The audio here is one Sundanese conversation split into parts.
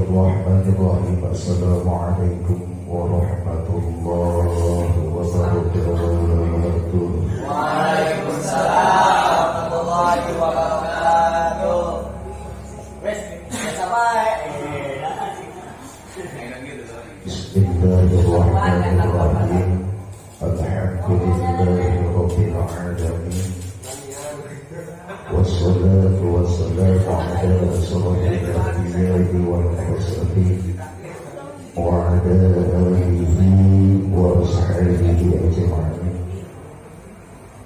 Bismillahirrahmanirrahim. Assalamualaikum warahmatullahi wabarakatuh. Waalaikumsalam warahmatullahi wabarakatuh. Wes, biasa bae. Bismillahirrahmanirrahim. Alhamdulillahi rabbil alamin. Wassalatu wassalamu ala asyrafil anbiya'i wal mursalin wa ala alihi wa ashabihi ajma'in.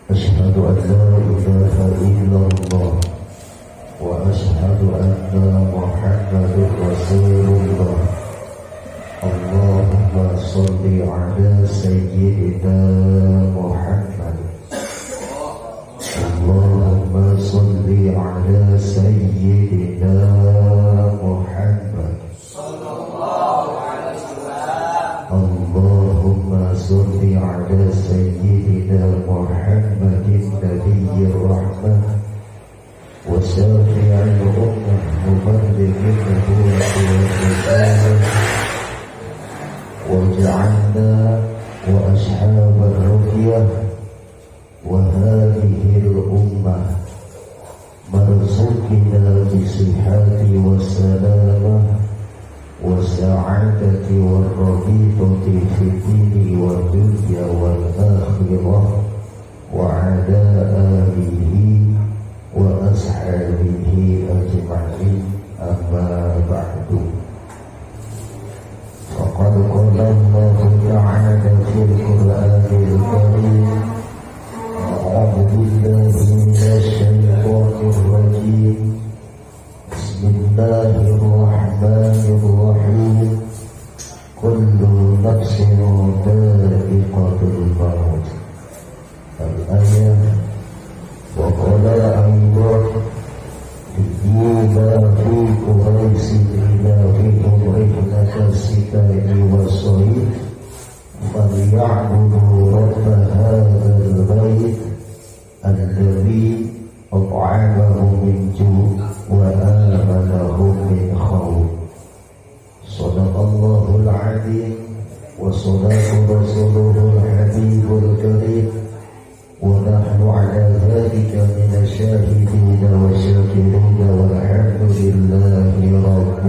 Ashhadu an la ilaha illallah wa ashhadu anna Muhammadar Rasulullah. Allahumma salli ala sayyidina Muhammad. Allahumma salli ala sayyidina Muhammad. Allahumma salli ala sayyidina Muhammadin nabiyyir rahmah wa syafi'il ummah muballighil nubuwwati wal risalah waj'alna wa ashabar ruqyah wa hadhihi al-ummah marzuqina bisihhati wassalamah والسعادة والربيطة في الدين والدنيا والآخرة وعلى آله وأصحابه أجمعين. أما بعد، فقد قال الله تعالى في القرآن الكريم: أعوذ بالله من الشيطان الرجيم، بسم الله الرحمن الرحيم، كل نفس ذائقة الموت، الآية. وقال أيضا: لإيلاف قريش إيلافهم رحلة الشتاء والصيف فليعبدوا رب هذا البيت الذي أطعمهم من جوع وآمنهم من خوف. صدق الله العظيم وصدق رسوله الحبيب الكريم، ونحن على ذلك من الشاهدين والشاكرين، والحمد لله رب.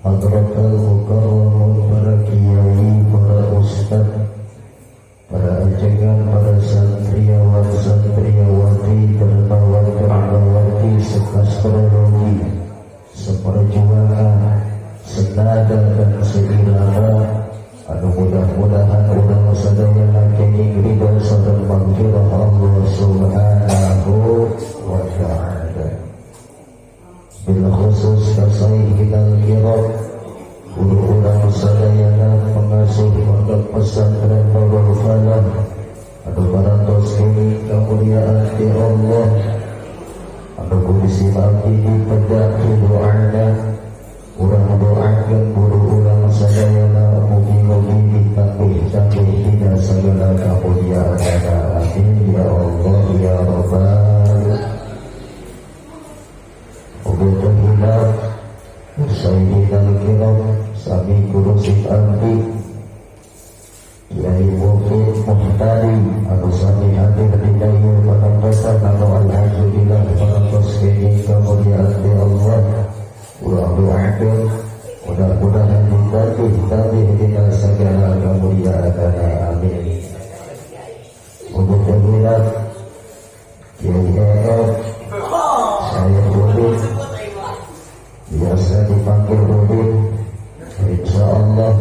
حضرة المكرم، para kiai, para ustad, para ajengan, para santriawan, santriawati, dermawan, dermawati, sekastrologi, seperjuangan, senada dan seirama, anu mudah-mudahan urang sadaya kenging ridho sareng maghfirah Allah Subhanahu wa Ta'ala. Bil khusus ka sayyidina kiram, guru urang sadayana, pengasuh Pondok Pesantren Nurul Falah, anu parantos kenging kemuliaan ti Allah, anu ku bisi abdi dipedak doana. Urang doakeun guru urang sadayana, mugi-mugi ditambih-tambih dina segala kemuliaan. Amin ya Allah ya Rabbal. Oge terhormat Sayyidina Kiram, sami guru sim abdi, Kiai Mufid Muhtadi, anu sami hadir di ieu panampotan, anu alhamdulillah parantos kenging kemuliaan di Allah. Urang doakeun mudah-mudahan ditambih-tambih dina segala kemuliaan. Amin. Untuk terhormat Kiai EF, saya Udin, biasa dipanggil Udin, insya Allah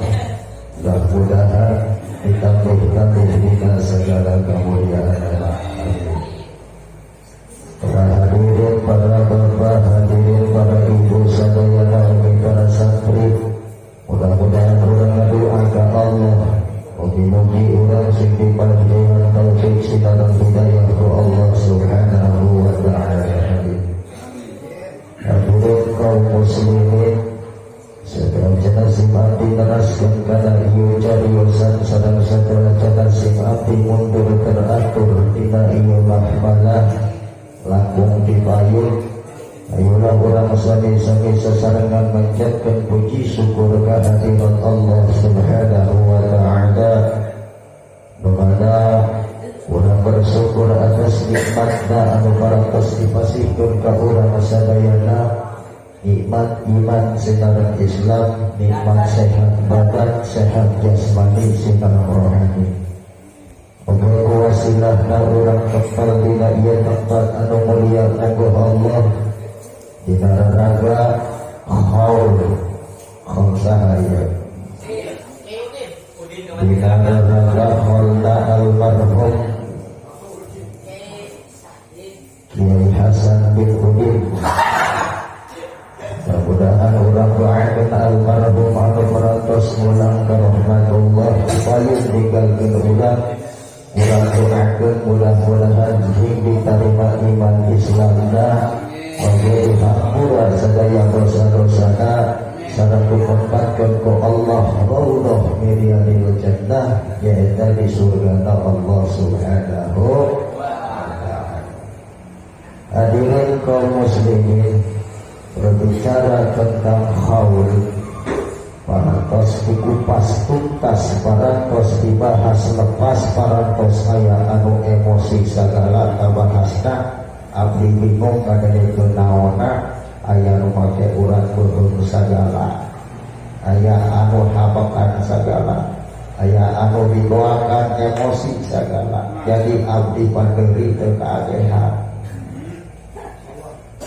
mudah-mudahan ditambih-tambih dina segala kemuliaan. Amin. Para hadirin, para bapak, hadirin para ibu sadayana, para santri, mudah-mudahan urang doa ka Allah, mugi-mugi urang sing diparingan taufik sinareng hidayah ku Allah Subhanahu wa Ta'ala. Hadirin kaum muslimin, sadayana, sim abdi neraskeun kana ieu cariosan sareng sadayana sim abdi mundur teratur dina ieu mahmalah langkung dipayun. Ayolah urang sami-sami sasarengan manjatkan puji syukur kehadirat Allah Subhanahu wa Ta'ala. Dimana urang bersyukur atas nikmatna anu parantos dipasihkeun ka urang sadayana, nikmat iman sinareng Islam, nikmat sehat badan, sehat jasmani sinareng rohani. Oge wasilahna urang kempal dina ieu tempat anu mulia monggo Allah dina raraga haul khamsah ieu, dina raraga haulna almarhum Kiai Hasan bin Udin. Mudah-mudahan urang doakeun almarhum anu parantos mulang ka rahmatullah payun ninggalkeun urang. Urang doakeun mudah-mudahan sing diterima iman Islamna, oge dihampura sadaya dosa-dosana, sareng ditempatkeun ku Allah raudhah min riyadil jannah, nyaeta di surga Allah Subhanahu wa Ta'ala. Hadirin kaum muslimin, berbicara tentang haul parantos dikupas tuntas, parantos dibahas lepas, parantos aya anu emosi segala kabahasna. Abdi bingung ngadengekeun naonna, aya nu make urat beuheung sagala, aya anu habakan sagala, aya anu didoakan emosi sagala. Jadi abdi pandeuri teu kaagehan.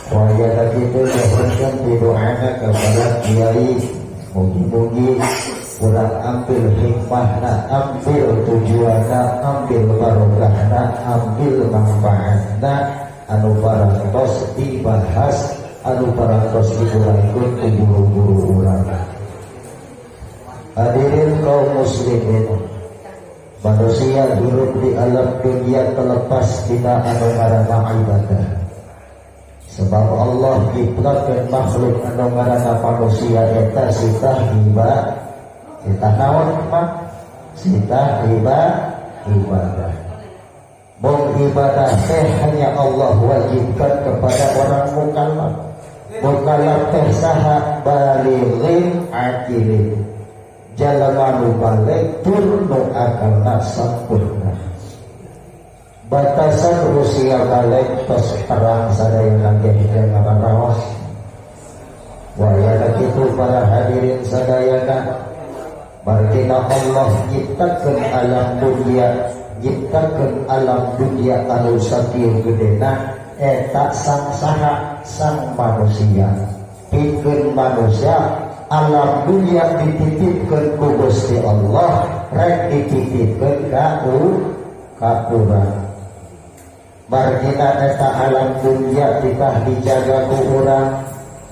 Wayana kitu nuhunkeun pidoana kepada kiai, mugi-mugi urang ambil hikmahna, ambil tujuanna, ambil barokahna, ambil manfaatna anu parantos dibahas, anu parantos diuraikeun ku guru-guru urang. Hadirin kaum muslimin, manusia hidup di alam dunia terlepas tina anu ngaranna ibadah. Sebab Allah nyiptakeun makhluk anu ngaranna manusia eta sitah ibadah. Sitah naon, Pak? Sitah ibadah. Mung ibadah teh hanya Allah wajibkan kepada orang mukallaf. Mukallaf teh saha? Balighin aqilin. Jalma nu balig tur nu akalna sampurna. Batasan usia balig tos terang sadayana ge raos. Wayana kitu, para hadirin sadayana, margina Allah nyiptakeun alam dunia, nyiptakeun alam dunia anu sakieu gedena eta sang saha? Sang manusia. Pikeun manusia alam dunia dititipkeun ku Gusti Allah, rek dititipkeun ka urang. Margina eta alam dunia titah dijaga ku urang,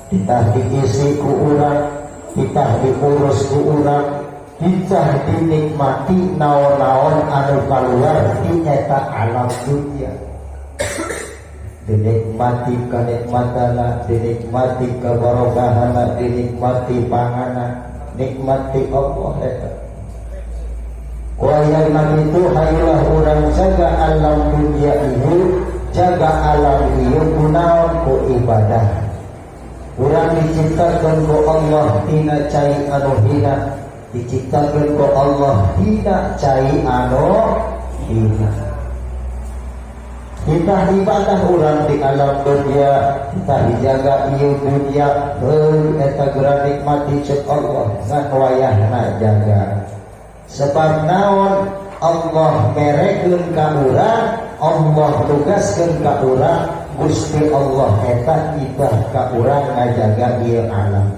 titah diisi ku urang, titah diurus ku urang, titah dinikmati naon-naon anu keluar di eta alam dunia, dinikmati kenikmatana, dinikmati kebarokahana, dinikmati pangana, nikmati Allah eta. Wayang itu hayulah urang jaga alam dunia ieu, jaga alam ieu kunaon? Ku ibadah. Urang diciptakan ku Allah tina cai anu hina, diciptakan ku Allah tina cai anu hina. Kita ibadah urang di alam dunia, kita dijaga ieu dunia, heuh eta geura nikmati cek Allah, ngan wayahna jaga. Sebab naon? Allah merekeun ka urang, Allah tugaskeun ka urang, Gusti Allah eta ibah ka urang ngajaga ieu alam.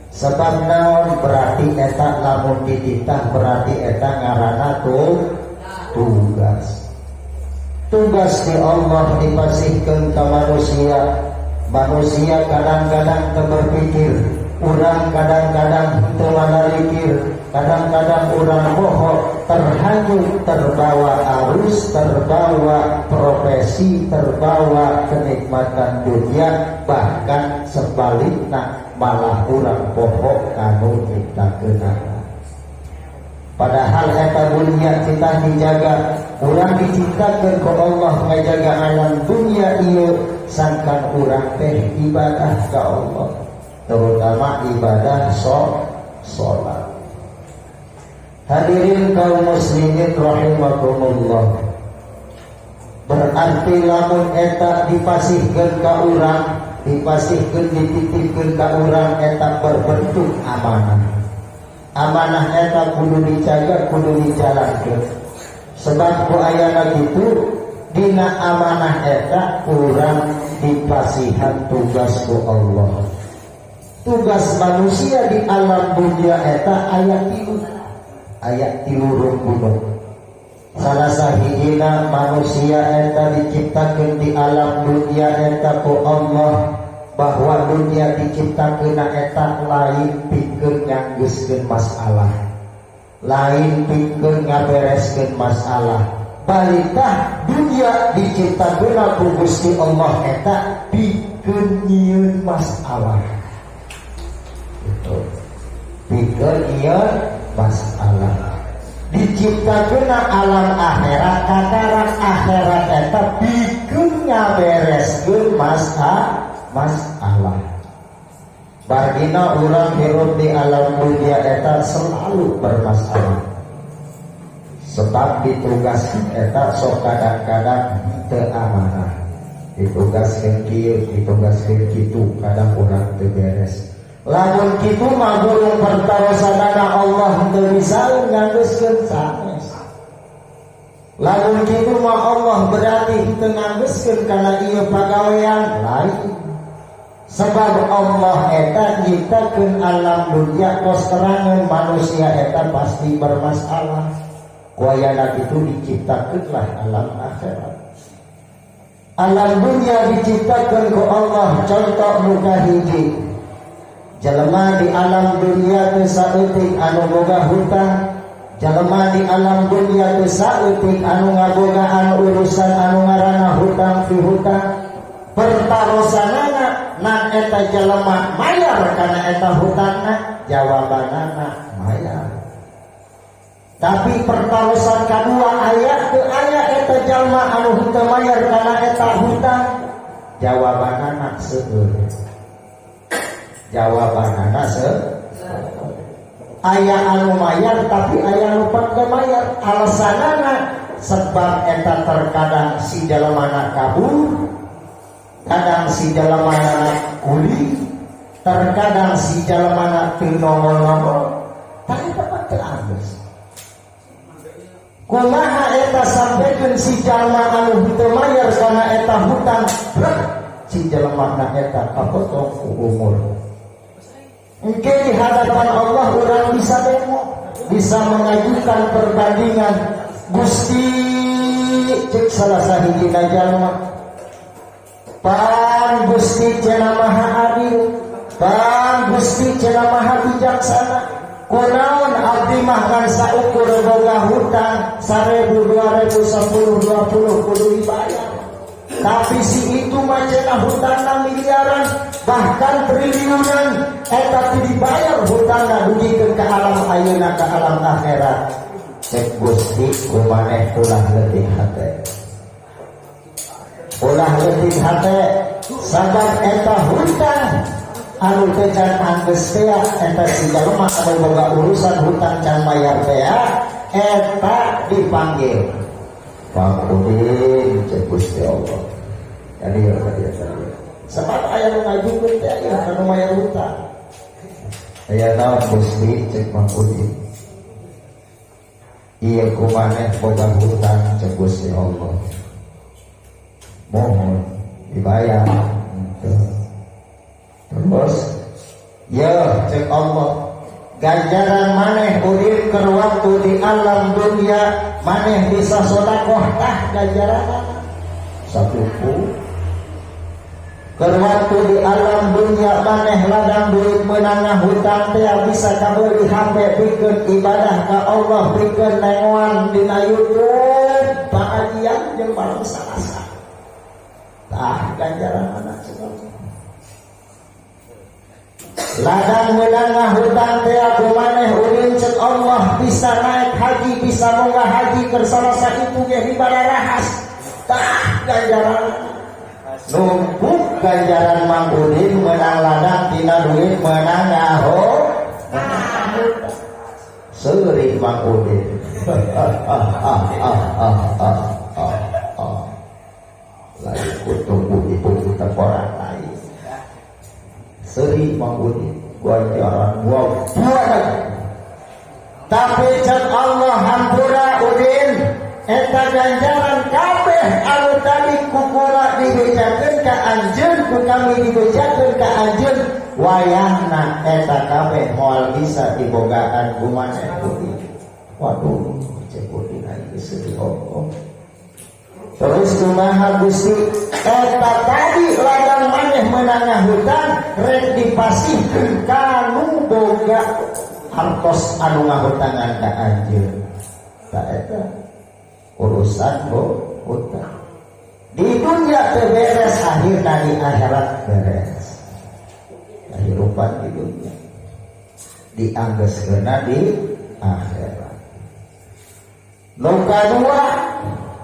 Sebab naon? Berarti eta lamun dititah, berarti eta ngaranna tuh tugas. Tugas di Allah dipasihkeun ka manusia. Manusia kadang-kadang teu berpikir, urang kadang-kadang teu manarikir, kadang-kadang urang bohong, terhanyut, terbawa arus, terbawa profesi, terbawa kenikmatan dunia, bahkan sebaliknya malah urang bohong kanu nyiptakeun. Padahal eta dunia kita dijaga, urang diciptakeun ku Allah ngajaga alam dunia ieu. sangkan urang teh ibadah ka Allah, terutama ibadah salat. Hadirin kaum muslimin rahimakumullah, berarti lamun eta dipasihkeun ka urang, dipasihkeun, dititipkeun ka urang, eta berbentuk amanah. Amanah eta kudu dijaga, kudu dijalankeun, sebab ku ayana kitu dina amanah eta urang dipasihan tugas ku Allah. Tugas manusia di alam dunia eta aya tilu, aya tilu rukun. Salah sahijina, manusia eta diciptakan di alam dunia eta ku Allah, bahwa dunia diciptakeun eta lain pikeun nganggeuskeun masalah, lain pikeun ngabereskeun masalah. Balitah dunia diciptakeun ku Gusti Allah eta pikeun nyieun masalah. Itu pikeun nyieun masalah. Diciptakeun alam akhirat, kakarak akhirat eta pikeun ngabereskeun masalah. Bargina urang hirup di alam dunia eta selalu bermasalah, sebab ditugaskan eta sok kadang-kadang teu amanah, ditugaskan kieu, ditugaskan kitu, kadang urang teu beres. Lamun kitu mah burung pertarosanana Allah teu bisa nganggeuskeun sanes. Lamun kitu mah Allah berarti teu nganggeuskeun kana ieu pagawean lain, sebab Allah eta nyiptakeun alam dunia kos terangan manusia eta pasti bermasalah. Ku ayana itu diciptakeunlah alam akhirat. Alam dunia diciptakan ku Allah, contoh muka hiji, jelema di alam dunia teu saeutik anu boga hutang, jelema di alam dunia teu saeutik anu ngabogaan urusan anu ngaranna hutang pihutang. Pertarosanana na eta jelema mayar kana eta hutangna? Jawabanana mayar. Tapi pertarosan kedua, aya teu aya eta jalma anu henteu mayar kana eta hutang? Jawabanana seueur. Jawabanana seueur. Aya anu mayar, tapi aya anu teu mayar. Alasanana sebab eta terkadang si jalmana kabur, kadang si jalmana kuli, terkadang si jalmana teu nongol-nongol. Tah, eta mah teu anggeus. Kumaha eta sampaikan si jalma anu henteu mayar kana eta hutang? Brek, si jalma na eta kapotong ku umur. Engke di hadapan Allah orang bisa demo, bisa mengajukan perbandingan. Gusti, cek salah sahiji jalma, pan Gusti cenah maha adil, pan Gusti cenah maha bijaksana, kunaon abdi mah ngan saukur boga hutang 1000, 2000, 10, 20 kudu dibayar, tapi si itu mah cenah hutangna miliaran, bahkan triliunan, eta teu dibayar hutangna dugikeun ka alam ayeuna, ka alam akhirat? Cek Gusti, kumaneh ulah letih hate, ulah letih hate, sabab eta hutang anu teh can anggeus teh, eta si jalma anu boga urusan hutang can mayar teh, eta dipanggil. Pak Udin, cek Gusti Allah, jadi ya tadi tadi sebab aya nu ngajukeun teh, aya anu mayar hutang. Aya naon, Gusti? Cek Mang Udin. Iya, kumaneh boga hutang? Cek Gusti Allah. Mohon dibayar. Gitu. Terus ya, cek Allah, ganjaran maneh Udin keur waktu di alam dunia maneh bisa sodakoh, tah ganjaran satuku. Keur waktu di alam dunia maneh ladang duit menang hutang teh bisa kabeli HP pikeun ibadah ka Allah, pikeun nengoan dina YouTube pengajian jeung malam Salasa, tah ganjaran mana? Ladang menang hutang teh aku maneh Udin, cek Allah, bisa naik haji, bisa munggah haji keur Salasa itu ge ibadah rahas, tah ganjaran. Numpuk ganjaran Mang Udin menang ladang tina duit menang ngaho. Seuri Mang Udin. Lain kutumbuh itu orang lain. Seuri Mang Udin ganjaran gua buat. Tapi cek Allah hampura Udin, eta ganjaran kabeh anu tadi kukura dibejakeun ka anjeun, ku kami dibejakeun ka anjeun, wayahna eta kabeh moal bisa dibogaan ku maneh Udin. Waduh, cek Udin aing geus sedih ongkoh. Terus kumaha Gusti, eta tadi ladang maneh meunang hutang rek dipasihkeun kanu boga hartos anu ngahutangan ka anjeun. Ta eta urusan hutang. Di dunia teu beres, akhirna di akhirat beres. Kehidupan di dunia dianggeuskeunna di akhirat. Nu kadua,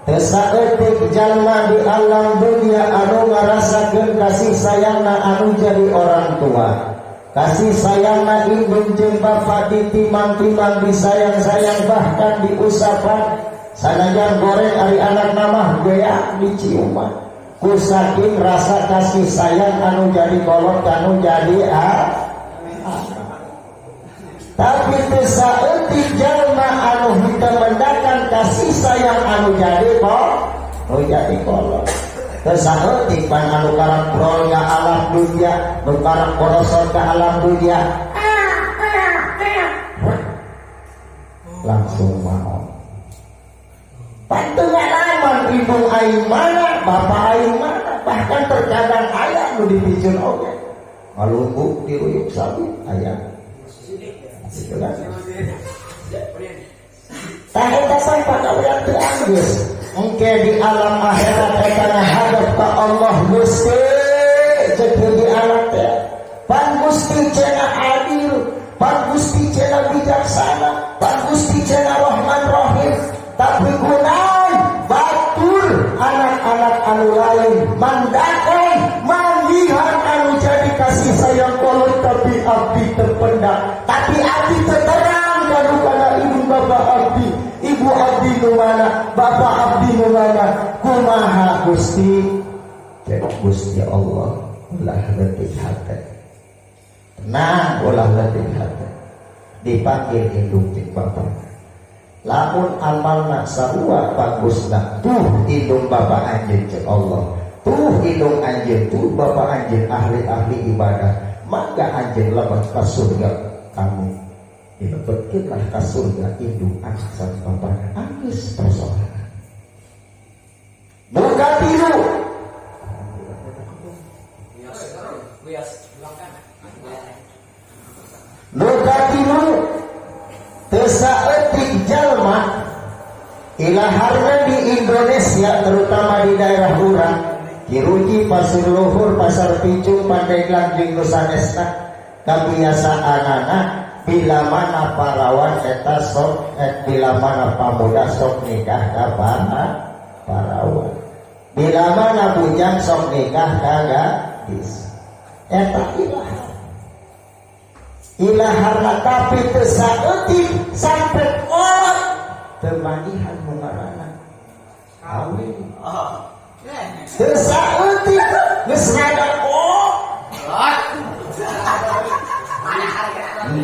teu saeutik jalma di alam dunia anu ngarasakeun kasih sayangna anu jadi orang tua. Kasih sayangna indung jeung bapa ditimang-timang, disayang-sayang, bahkan diusapan. Sanajan goreng ari anak mah geak diciuman. Ku saking rasa kasih sayang anu jadi kolot anu jadi anak. Tapi teu saeutik jalma anu henteu mendakan kasih sayang anu jadi kolot, anu jadi kolot. Teu saeutik pan anu karak brol ka alam dunia, nu karak borosot ka alam dunia, langsung mau. Pan teu ngalaman indung aing mana, bapak aing mana, bahkan terkadang aya nu dipicun oge. Ngalunggu diruyuk sabu aya. Gitu kan? Tah eta pagawean teu anggeus. Engke di alam akhirat eta ngahadep ka Allah Gusti, cek di alam teh. Pan Gusti cenah adil, pan Gusti cenah bijaksana, pan Gusti cenah Rahman Rahim. Tapi kunaon batur anak-anak anu lain mandakan manggihan anu jadi kasih sayang kolot, tapi abdi terpendak, tapi abdi terterang kanu kana ibu bapak abdi, ibu abdi nu mana, bapak abdi nu mana, kumaha Gusti? Cek Gusti Allah, ulah letih hati, tenang, ulah letih hati. Dipanggil indung jeung bapak, lamun amalna sarua bagusna, tuh indung bapak anjeun, cek Allah, tuh indung anjeun, tuh bapak anjeun ahli-ahli ibadah, maka anjeun lebet ka surga kamu. Dilebetkeunlah ka surga indung anak sareng bapak, anggeus persoalan. Buka tilu. Nuka tilu, teu saeutik jalma ilaharna di Indonesia, terutama di daerah urang Ciruji, Pasir Luhur, Pasar Picung, Pandeglang jeung nu sanesna, kabiasaanana bila mana parawan eta sok bila mana pamuda sok nikah ka parawan, bila mana bujang sok nikah ka gadis. Eta ilahar ilaharna, tapi teu saeutik sampai kolot teu manggihan nu ngaranna kawin. Teu saeutik geus rada kolot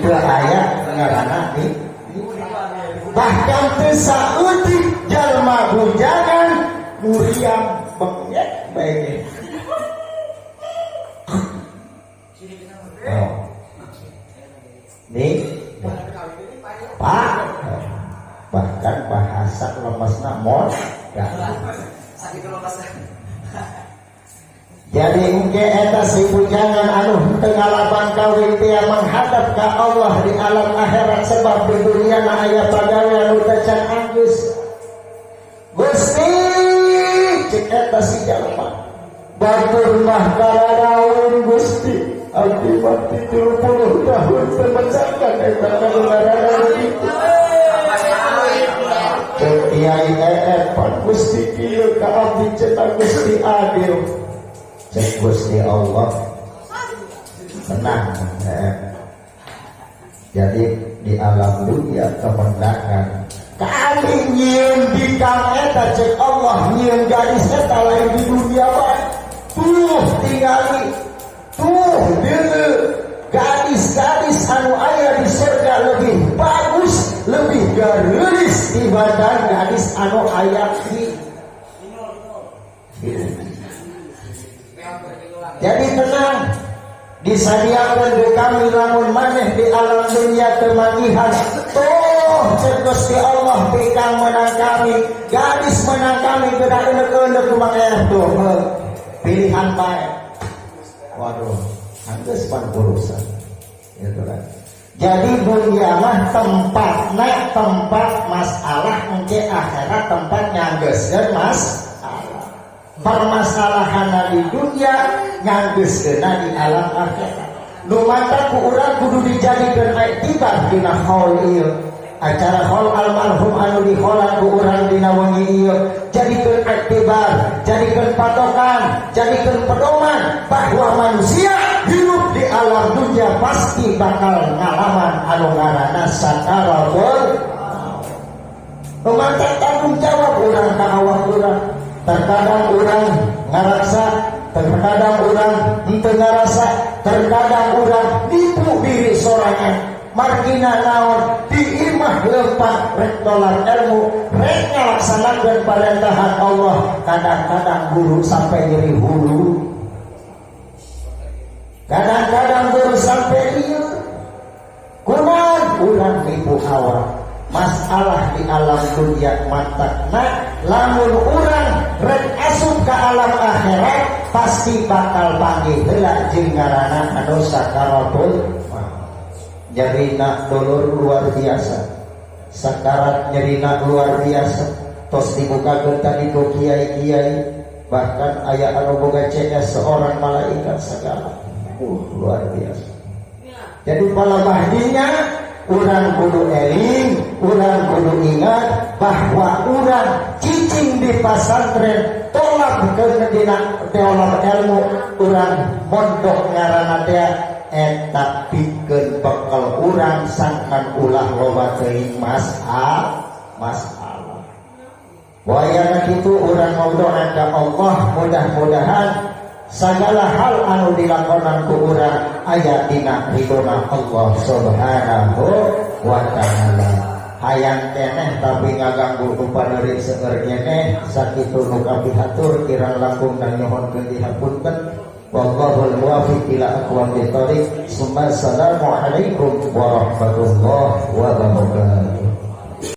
teu aya ngaranna di, bahkan teu saeutik jalma bujangan muriang bengek bae. Oh. Nih, Pak, bahkan bahasa lemesna modal. Jadi engke eta si bujangan anu henteu ngalaban kawin teh menghadap ka Allah di alam akhirat, sebab di dunia na aya pagawe anu teu can anggeus. Gusti, cek eta si jalma, batur mah kararaun Gusti, abdi mah 30 tahun teu mencakan eta kanu ngaranna kitu. Cek kiai pan Gusti kieu ka abdi cenah Gusti adil. Cek Gusti Allah tenang eh. Jadi di alam dunia kemenangan kami nyieun bikang eta, cek Allah nyieun gadis eta lain di dunia bae. Tuh tingali, tuh deuleu, gadis-gadis anu aya di surga lebih bagus, lebih gareulis dibanding gadis anu aya di. Jadi tenang, disadiakan di kami lamun maneh di alam dunia kematihan. Tuh, cek Gusti Allah, bikang menang kami, gadis menang kami, gerak enek-enek kumang tuh pilihan baik. Waduh, anggeus pan urusan gitu kan. Jadi dunia mah tempatna tempat masalah, engke akhirat tempat nyanggeuskeun masalah. Permasalahan di dunia nyanggeuskeun di alam akhirat. Nu matak ku urang kudu dijadikeun iktibar dina haul ieu, acara haul almarhum anu dihaulan ku urang dina wengi ieu, jadikeun iktibar, jadikeun patokan, jadikeun pedoman bahwa manusia hidup di alam dunia pasti bakal ngalaman anu ngaranna sakaratul. Matak tanggung jawab urang ka awak urang. Terkadang urang ngarasa, terkadang urang henteu ngarasa, terkadang urang nipu diri sorangan. Margina naon? Di imah lempang rek tolak ilmu, rek ngalaksanakeun parentahan Allah, kadang-kadang guru sampai nyeri hulu, kadang-kadang guru sampai lieur. Kunaon? Urang nipu awak. Masalah di alam dunia, matakna lamun urang rek asup ke alam akhirat pasti bakal panggih heula jeung ngaranna anu sakaratul maut. Nyerina dulur luar biasa, sakarat nyerina luar biasa. Tos dibukakeun tadi ku kiai-kiai, bahkan aya anu boga CS seorang malaikat segala, luar biasa. Jadi palebahdinya urang kudu eling, urang kudu ingat bahwa urang cicing di pasantren, tolak ke dina teolog ilmu, urang mondok ngaranna teh eta pikeun bekal urang sangkan ulah loba teuing masalah. Wayana kitu urang ngaudoan ka Allah, mudah-mudahan segala hal anu dilakonan ku urang aya dina ridona Allah Subhanahu wa Ta'ala. Hayang keneh tapi ngaganggu nu paneuri seueur keneh. Sakitu nu kapihatur, kirang langkung dan nyuhunkeun dihapunten. Wallahul muwaffiq ila aqwamit thoriq. Assalamualaikum warahmatullahi wabarakatuh.